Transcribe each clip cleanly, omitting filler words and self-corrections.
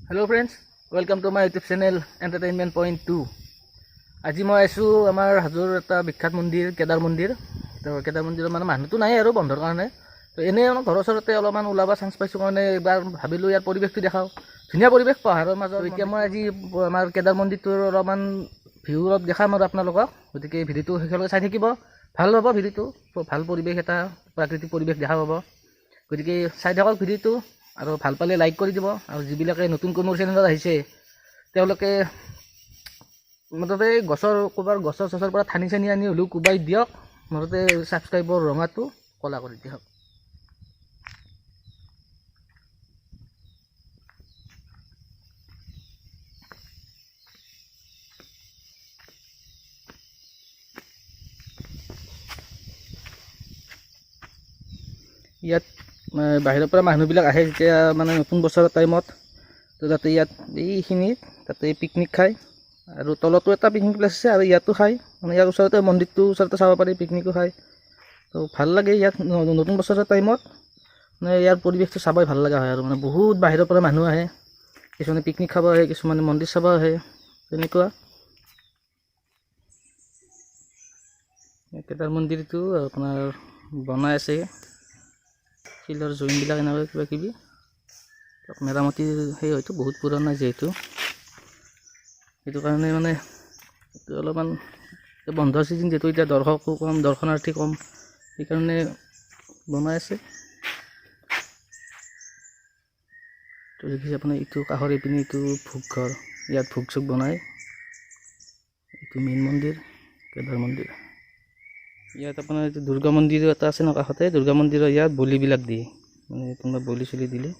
Hello friends, welcome to my YouTube channel entertainment point two. আজি মই আছোঁ আমাৰ হাজোৰ এটা বিখ্যাত মন্দিৰ কেদাৰ মন্দিৰ। তো কেদাৰ মন্দিৰৰ মানে মানুহটো নাই আৰু বন্ধৰ কাৰণে, তো এনেই অলপ ঘৰৰ ওচৰতে অলপমান ওলাব চান্স পাইছোঁ কাৰণে এইবাৰ ভাবিলোঁ ইয়াৰ পৰিৱেশটো দেখাওঁ। ধুনীয়া পৰিৱেশ পাহাৰৰ মাজত। এতিয়া মই আজি আমাৰ কেদাৰ মন্দিৰটোৰ অলপমান ভিউ অলপ দেখাম আৰু আপোনালোকক। গতিকে ভিডিঅ'টো শেষলৈকে চাই থাকিব, ভাল পাব ভিডিঅ'টো, ভাল পৰিৱেশ এটা প্ৰাকৃতিক পৰিৱেশ দেখা পাব। গতিকে চাই থাকক ভিডিঅ'টো আৰু ভাল পালে লাইক কৰি দিব। আৰু যিবিলাকে নতুনকৈ মোৰ চেনেলত আহিছে তেওঁলোকে মুঠতে গছৰ ক'ৰবাৰ গছৰ চছৰ পৰা ঠানি চানি আনি হ'লেও কোবাই দিয়ক, মুঠতে ছাবস্ক্ৰাইবৰ ৰঙাটো ক'লা কৰি দিয়ক। ইয়াত বাহিৰৰ পৰা মানুহবিলাক আহে যেতিয়া মানে নতুন বছৰৰ টাইমত, তো তাতে ইয়াত এইখিনিত তাতে পিকনিক খায়। আৰু তলতো এটা পিকনিক প্লেচ আছে আৰু ইয়াতো খায়, মানে ইয়াৰ ওচৰতে মন্দিৰটোৰ ওচৰতে চাব পাৰি, পিকনিকো খায়। তো ভাল লাগে ইয়াত নতুন বছৰৰ টাইমত, মানে ইয়াৰ পৰিৱেশটো চাবই ভাল লগা হয়। আৰু মানে বহুত বাহিৰৰ পৰা মানুহ আহে, কিছুমানে পিকনিক খাব আহে, কিছুমানে মন্দিৰ চাব আহে, তেনেকুৱা। কেদাৰ মন্দিৰটো আপোনাৰ বনাই আছে, শিলৰ জইনবিলাক এনেকৈ কিবা কিবি মেৰামতি সেই হয়তো বহুত পুৰণা যিহেতু, সেইটো কাৰণে মানে এইটো অলপমান বন্ধ ছিজন যিহেতু এতিয়া দৰ্শকো কম, দৰ্শনাৰ্থী কম, সেইকাৰণে বনাই আছে। তো দেখিছে আপোনাৰ এইটো কাষৰ এইপিনে এইটো ভোগ ঘৰ, ইয়াত ভোগ চোগ বনায়। এইটো মেইন মন্দিৰ কেদাৰ মন্দিৰ। ইয়াত আপোনাৰ এইটো দুৰ্গা মন্দিৰো এটা আছে ন কাষতে, দুৰ্গা মন্দিৰৰ ইয়াত বলিবিলাক দিয়ে, মানে কোনোবা বলি চলি দিলে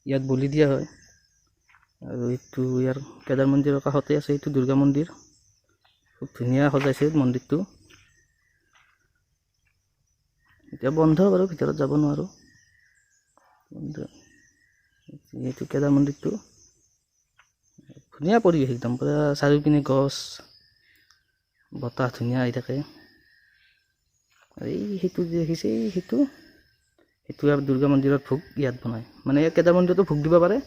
ইয়াত বলি দিয়া হয়। আৰু এইটো ইয়াৰ কেদাৰ মন্দিৰৰ কাষতে আছে এইটো দুৰ্গা মন্দিৰ, খুব ধুনীয়া সজাইছে মন্দিৰটো। এতিয়া বন্ধ বাৰু, ভিতৰত যাব নোৱাৰোঁ, বন্ধ। এইটো কেদাৰ মন্দিৰটো ধুনীয়া পৰিৱেশ একদম, পূৰা চাৰিওপিনে গছ, বতাহ ধুনীয়া আহি থাকে। এই সেইটো যে দেখিছে, এই সেইটো আৰু দুৰ্গা মন্দিৰত ভোগ ইয়াত বনায়, মানে ইয়াত কেদাৰ মন্দিৰতো ভোগ দিব পাৰে,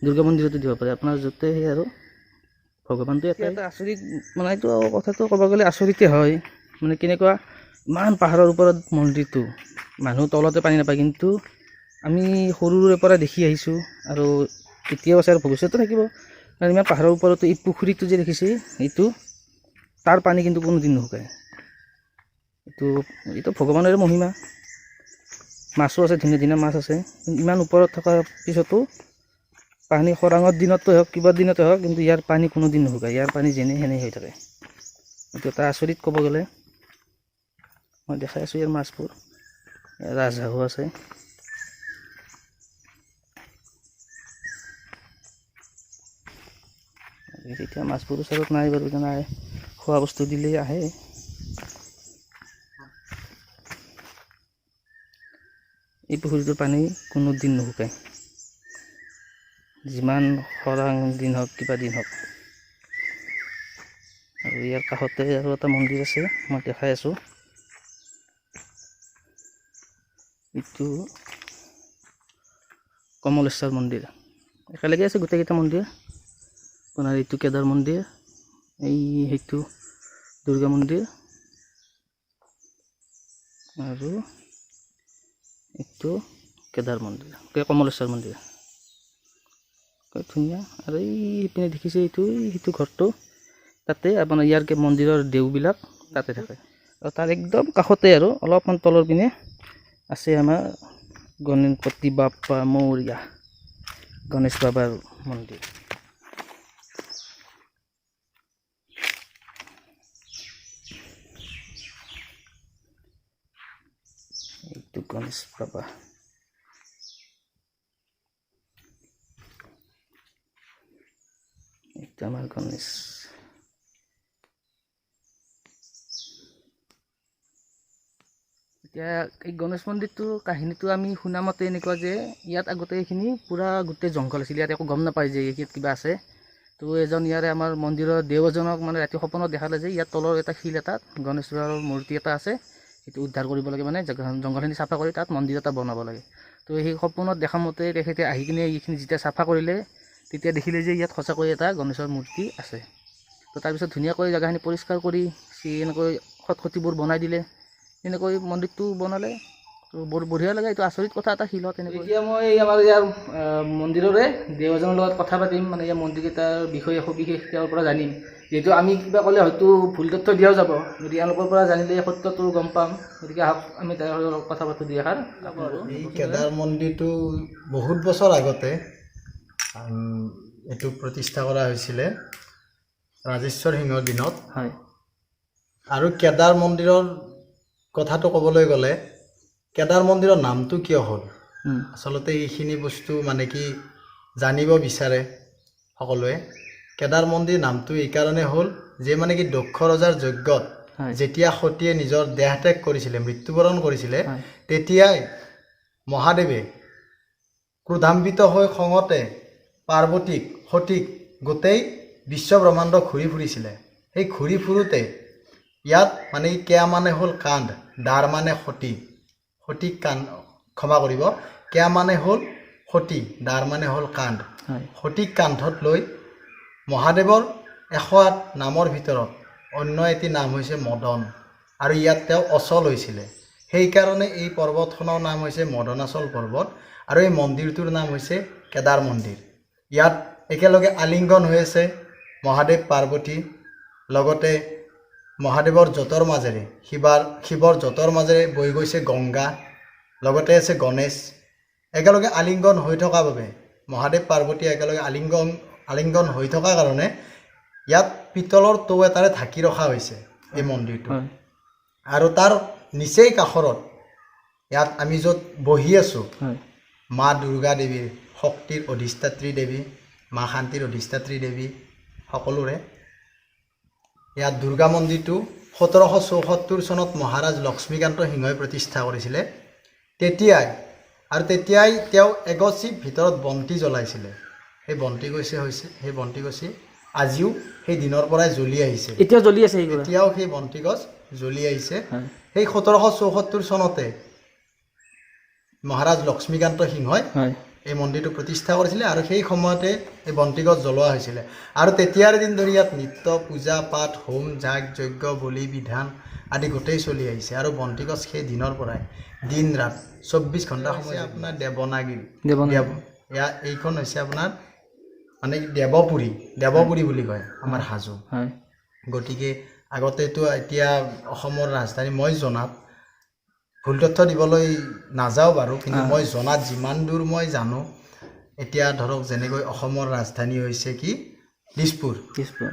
দুৰ্গা মন্দিৰতো দিব পাৰে, আপোনাৰ য'তে সেই আৰু ভগৱানটো এটা আচৰিত, মানে এইটো কথাটো ক'ব গ'লে আচৰিতে হয়, মানে কেনেকুৱা ইমান পাহাৰৰ ওপৰত মন্দিৰটো, মানুহ তলতে পানী নাপায়, কিন্তু আমি সৰুৰে পৰা দেখি আহিছোঁ আৰু এতিয়াও আছে আৰু ভৱিষ্যতো থাকিব। কাৰণ ইমান পাহাৰৰ ওপৰতো এই পুখুৰীটো যে দেখিছে এইটো, তাৰ পানী কিন্তু কোনোদিন নুশুকায়। এইটো ভগৱানৰে মহিমা। মাছো আছে, ধুনীয়া ধুনীয়া মাছ আছে। ইমান ওপৰত থকাৰ পিছতো পানী খৰাঙৰ দিনতো হওক কিবা দিনতে হওক, কিন্তু ইয়াৰ পানী কোনোদিন নুশুকায়, ইয়াৰ পানী যেনে সেনে হৈ থাকে। এইটো এটা আচৰিত ক'ব গ'লে। মই দেখাই আছোঁ ইয়াৰ মাছবোৰ, ৰাজহাঁহো আছে। এতিয়া মাছবোৰ ওচৰত নাই বাৰু, নাই খোৱা বস্তু দিলেই আহে। এই পুখুৰীটোৰ পানী কোনোদিন নুশুকায়, যিমান খৰাং দিন হওক কিবা দিন হওক। আৰু ইয়াৰ কাষতে আৰু এটা মন্দিৰ আছে, মই দেখাই আছোঁ। এইটো কমলেশ্বৰ মন্দিৰ, একেলগে আছে গোটেইকেইটা মন্দিৰ। আপোনাৰ এইটো কেদাৰ মন্দিৰ, এই সেইটো দুৰ্গা মন্দিৰ, আৰু এইটো কেদাৰ মন্দিৰ, কমলেশ্বৰ মন্দিৰ, ধুনীয়া। আৰু এইপিনে দেখিছে এইটো সেইটো ঘৰটো, তাতে আপোনাৰ ইয়াৰ মন্দিৰৰ দেউবিলাক তাতে থাকে। আৰু তাৰ একদম কাষতে আৰু অলপমান তলৰ পিনে আছে আমাৰ গণপতি বাপ্পা মৌৰীয়া, গণেশ বাবাৰ মন্দিৰ। এইটো গণেশ বাবা। এইটো আমাৰ গণেশ। এতিয়া এই গণেশ মন্দিৰটোৰ কাহিনীটো আমি শুনামতে এনেকুৱা যে ইয়াত আগতে এইখিনি পূৰা গোটেই জংঘল আছিল, ইয়াত একো গম নাপায় যে ইয়াত কিবা আছে। তো এজন ইয়াৰে আমাৰ মন্দিৰৰ দেও এজনক মানে ৰাতি সপোনত দেখালে যে ইয়াত তলৰ এটা শিল এটাত গণেশ বাবাৰ মূৰ্তি এটা আছে, সেইটো উদ্ধাৰ কৰিব লাগে, মানে জংঘলখিনি চাফা কৰি তাত মন্দিৰ এটা বনাব লাগে। তো সেই সপোনত দেখা মতে তেখেতে আহি কিনে এইখিনি যেতিয়া চাফা কৰিলে, তেতিয়া দেখিলে যে ইয়াত সঁচাকৈ এটা গণেশৰ মূৰ্তি আছে। তো তাৰপিছত ধুনীয়াকৈ জেগাখিনি পৰিষ্কাৰ কৰি এনেকৈ খটখটিবোৰ বনাই দিলে, তেনেকৈ মন্দিৰটো বনালে। তো বৰ বঢ়িয়া লাগে, এইটো আচৰিত কথা এটা শিলত এনেকৈ। এতিয়া মই আমাৰ ইয়াৰ মন্দিৰৰে দেও এজনৰ লগত কথা পাতিম, মানে ইয়াৰ মন্দিৰকেইটাৰ বিষয়ে সবিশেষ তেওঁৰ পৰা জানিম। যিহেতু আমি কিবা ক'লে হয়তো ভুল তথ্য দিয়াও যাব, গতিকে এওঁলোকৰ পৰা জানিলে সত্যটো গম পাম। গতিকে আহক আমি তেওঁৰ লগত কথা পাতোঁ দুই এষাৰ। এই কেদাৰ মন্দিৰটো বহুত বছৰ আগতে এইটো প্ৰতিষ্ঠা কৰা হৈছিলে ৰাজেশ্বৰ সিংহৰ দিনত। হয়। আৰু কেদাৰ মন্দিৰৰ কথাটো ক'বলৈ গ'লে কেদাৰ মন্দিৰৰ নামটো কিয় হ'ল, আচলতে এইখিনি বস্তু মানে কি জানিব বিচাৰে সকলোৱে। কেদাৰ মন্দিৰ নামটো এইকাৰণে হ'ল যে মানে কি দক্ষ ৰজাৰ যজ্ঞত যেতিয়া সতীয়ে নিজৰ দেহ ত্যাগ কৰিছিলে, মৃত্যুবৰণ কৰিছিলে, তেতিয়াই মহাদেৱে ক্ৰোধান্বিত হৈ খঙতে পাৰ্বতীক, সতীক গোটেই বিশ্ব ব্ৰহ্মাণ্ড ঘূৰি ফুৰিছিলে। সেই ঘূৰি ফুৰোঁতে ইয়াত মানে কি কেয়া মানে হ'ল কান্ধ, দ্বাৰ মানে সতী, সতীক কান্ধ, ক্ষমা কৰিব, কেয়া মানে হ'ল সতী, দ্বাৰ মানে হ'ল কান্ধ। সতীক কান্ধত লৈ মহাদেৱৰ 108 নামৰ ভিতৰত অন্য এটি নাম হৈছে মদন, আৰু ইয়াত তেওঁ অচল হৈছিলে। সেইকাৰণে এই পৰ্বতখনৰ নাম হৈছে মদনাচল পৰ্বত, আৰু এই মন্দিৰটোৰ নাম হৈছে কেদাৰ মন্দিৰ। ইয়াত একেলগে আলিংগন হৈ আছে মহাদেৱ পাৰ্বতী, লগতে মহাদেৱৰ যঁতৰ মাজেৰে শিৱৰ যঁতৰ মাজেৰে বৈ গৈছে গংগা, লগতে আছে গণেশ। একেলগে আলিংগন হৈ থকা বাবে মহাদেৱ পাৰ্বতী একেলগে আলিংগন হৈ থকা কাৰণে ইয়াত পিতলৰ টৌ এটাৰে ঢাকি ৰখা হৈছে এই মন্দিৰটো। আৰু তাৰ নিচেই কাষৰত ইয়াত আমি য'ত বহি আছোঁ, মা দুৰ্গা দেৱীৰ শক্তিৰ অধিষ্ঠাত্ৰী দেৱী, মা শান্তিৰ অধিষ্ঠাত্ৰী দেৱী সকলোৰে ইয়াত দুৰ্গা মন্দিৰটো 1774 চনত মহাৰাজ লক্ষ্মীকান্ত সিংহই প্ৰতিষ্ঠা কৰিছিলে। তেতিয়াই তেওঁ এগছি ভিতৰত বন্তি জ্বলাইছিলে। সেই বন্তি গছি হৈছে, সেই বন্তি গছি আজিও সেই দিনৰ পৰাই জ্বলি আহিছে। এতিয়াও জ্বলি আছে সেইগৰা? এতিয়াও সেই বন্তি গছ জ্বলি আহিছে। সেই 1774 চনতে মহাৰাজ লক্ষ্মীকান্ত সিংহই এই মন্দিৰটো প্ৰতিষ্ঠা কৰিছিলে, আৰু সেই সময়তে এই বন্তি গছ জ্বলোৱা হৈছিলে। আৰু তেতিয়াৰ দিন ধৰি ইয়াত নিত্য পূজা পাঠ, হোম যাগ যজ্ঞ, বলি বিধান আদি গোটেই চলি আহিছে। আৰু বন্তি গছ সেই দিনৰ পৰাই দিন ৰাত 24 ঘণ্টা সময় আপোনাৰ দেৱনাগিৰি, এইখন হৈছে আপোনাৰ মানে দেৱপুৰী, দেৱপুৰী বুলি কয় আমাৰ হাজো। গতিকে আগতেতো এতিয়া অসমৰ ৰাজধানী, মই জনাত ভুল তথ্য দিবলৈ নাযাওঁ বাৰু, কিন্তু মই জনাত যিমান দূৰ মই জানো, এতিয়া ধৰক যেনেকৈ অসমৰ ৰাজধানী হৈছে কি দিছপুৰ, দিছপুৰ।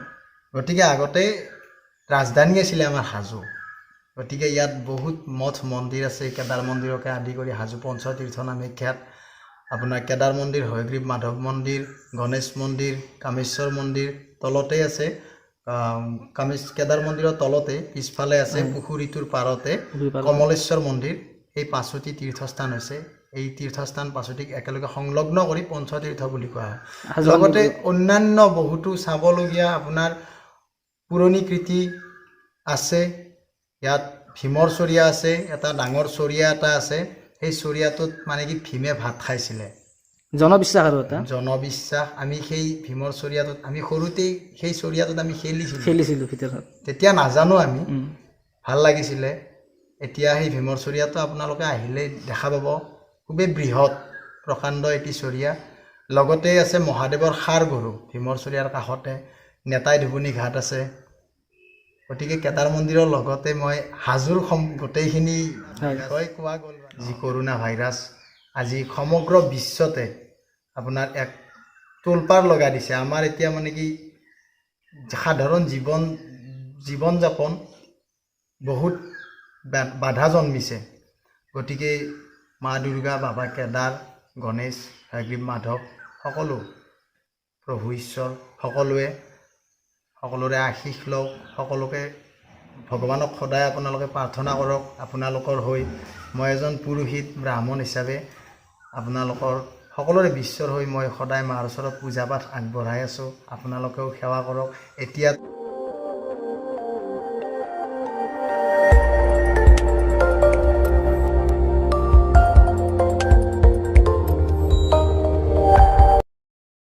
গতিকে আগতে ৰাজধানী আছিলে আমাৰ হাজো। গতিকে ইয়াত বহুত মঠ মন্দিৰ আছে, কেদাৰ মন্দিৰকে আদি কৰি হাজো পঞ্চতীৰ্থ নামে খ্যাত। আপোনাৰ কেদাৰ মন্দিৰ, হয়গ্ৰীৱ মাধৱ মন্দিৰ, গণেশ মন্দিৰ, কামেশ্বৰ মন্দিৰ তলতে আছে। কেদাৰ মন্দিৰৰ তলতে পিছফালে আছে পুখুৰীটোৰ পাৰতে কমলেশ্বৰ মন্দিৰ। এই পাঁচটি তীৰ্থস্থান হৈছে। এই তীৰ্থস্থান পাঁচটিক একেলগে সংলগ্ন কৰি পঞ্চতীৰ্থ বুলি কোৱা হয়। লগতে অন্যান্য বহুতো চাবলগীয়া আপোনাৰ পুৰণি কীৰ্তি আছে। ইয়াত ভীমৰ চৰিয়া আছে, এটা ডাঙৰ চৰিয়া এটা আছে। সেই চৰিয়াটোত মানে কি ভীমে ভাত খাইছিলে, জনবিশ্বাস। আৰু এটা জনবিশ্বাস, আমি সেই ভীমৰ চৰিয়াটোত আমি সৰুতেই সেই চৰিয়াটোত আমি খেলিছিলোঁ ভিতৰত, তেতিয়া নাজানো আমি, ভাল লাগিছিলে। এতিয়া সেই ভীমৰ চৰিয়াটো আপোনালোকে আহিলে দেখা পাব, খুবেই বৃহৎ প্ৰকাণ্ড এটি চৰিয়া। লগতে আছে মহাদেৱৰ ষাঁড় গৰু ভীমৰ চৰিয়াৰ কাষতে, নেতাই ধুবুনী ঘাট আছে। গতিকে কেদাৰ মন্দিৰৰ লগতে মই হাজোৰ গোটেইখিনি বিষয় কোৱা গ'ল। যি কৰোণা ভাইৰাছ আজি সমগ্ৰ বিশ্বতে আপোনাৰ এক তোলপাৰ লগাই দিছে। আমাৰ এতিয়া মানে কি সাধাৰণ জীৱন যাপন বহুত বাধা জন্মিছে। গতিকে মা দুৰ্গা, বাবা কেদাৰ, গণেশ, হয়গ্ৰীৱ মাধৱ সকলো প্ৰভু ঈশ্বৰ সকলোৱে সকলোৰে আশীষ লওক। সকলোকে ভগৱানক সদায় আপোনালোকে প্ৰাৰ্থনা কৰক আপোনালোকৰ হৈ। মই এজন পুৰোহিত ব্ৰাহ্মণ হিচাপে আপোনালোকৰ সকলোৰে বিশ্বৰ হৈ মই সদায় মাৰ ওচৰত পূজা পাঠ আগবঢ়াই আছোঁ। আপোনালোকেও সেৱা কৰক। এতিয়া